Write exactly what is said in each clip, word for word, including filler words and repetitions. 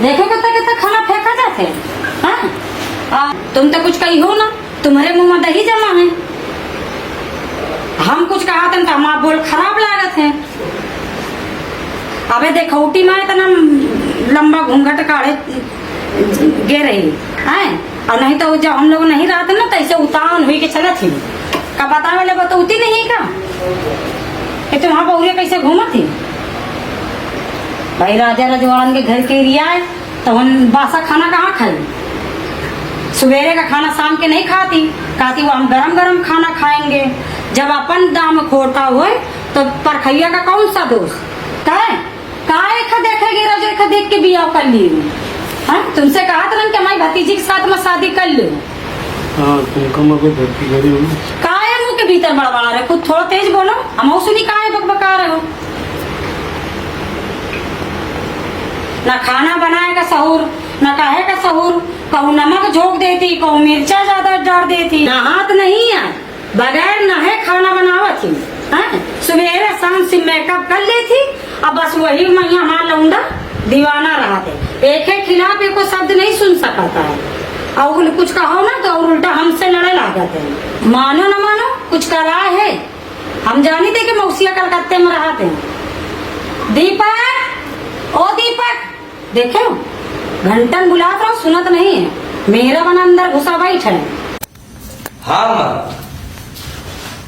देखो कितना कितना खाना फेंका जात है। हाँ? आ, तुम तो कुछ कही हो ना, तुम्हारे मुंह में दही जमा है। हम कुछ कहा तन तो हमार बोल खराब लागत है। अबे देखौटी में इतना लंबा घूंघट काढ़े गे रही, हैं? और नहीं तो जब हम लोग नहीं रहते ना, तो ऐसे उतान हुई के चलत ही। का बतावे ले बतौती नहीं का कि तुम वहाँ बहुरिया कैसे घूमत ही? भाई, राजा रजवाड़न के घर के एरिया है, तो हम बासा खाना कहाँ खाई? सवेरे का खाना शाम के नहीं खाती, कहती वो हम गरम गरम खाना खाएंगे। जब अपन दाम खोटा होए तो परखैया का कौन सा दोष? काहे? काहे खा देखेगी, रोज खा देख के बियाह कर ली? हाँ, तुमसे कहा था ना कि हमारी भतीजी के साथ में शादी कर लो। हाँ, तुमको मैं कोई भक्ति करी हूँ। काहे मुंह के भीतर बड़बड़ा रहे, कुछ थोड़ा तेज बोलो, हम सुनी काहे बकबका रहे हो। ना खाना बनाए का सहूर, ना काहे का सहूर, कहूँ नमक झोंक देती, कहूँ मिर्चा ज्यादा डाल देती। ना हाथ नहीं है, बगैर नहे खाना बनावत ही, हैं? सुबेरे शाम से मेकअप कर लेती, अब बस वही में हमार लौंडा दीवाना रहत है। एक के खिलाफ एको शब्द नहीं सुन सकता है, और कुछ कहो ना तो और उल्टा हमसे लड़े लागत है। मानो ना मानो, कुछ करा है। हम जानी थे कि मौसिया कलकत्ते में रहत है। दीपक, ओ दीपक, देखे, घंटन बुलात रहो, सुनत नहीं है। मेहरा बना अंदर घुसा बैठ है। हाँ माँ।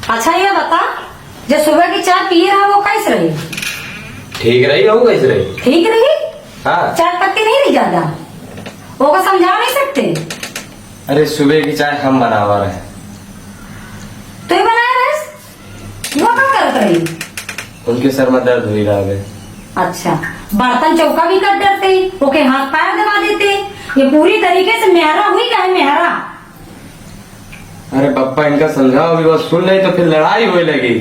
अच्छा, ये बता, जो सुबह की चाय पिए रहा, वो कैसे रही? ठीक रही, वो कैसे रही? ठीक रही? हाँ। चाय पत्ती नहीं रही ज्यादा, वो को समझा नहीं सकते? अरे, सुबह की चाय हम बनावा रहे। तो ये बनाया रहे? वो का करत रही? उनके सर में दर्द हुई रहा है। अच्छा, बर्तन चौका भी कर डरते, ओके हाथ पैर दबा देते। ये पूरी तरीके से मेहरा हुई का है, मेहरा? अरे पप्पा, इनका समझाओ, अभी वो सुन ले तो फिर लड़ाई होए लगी।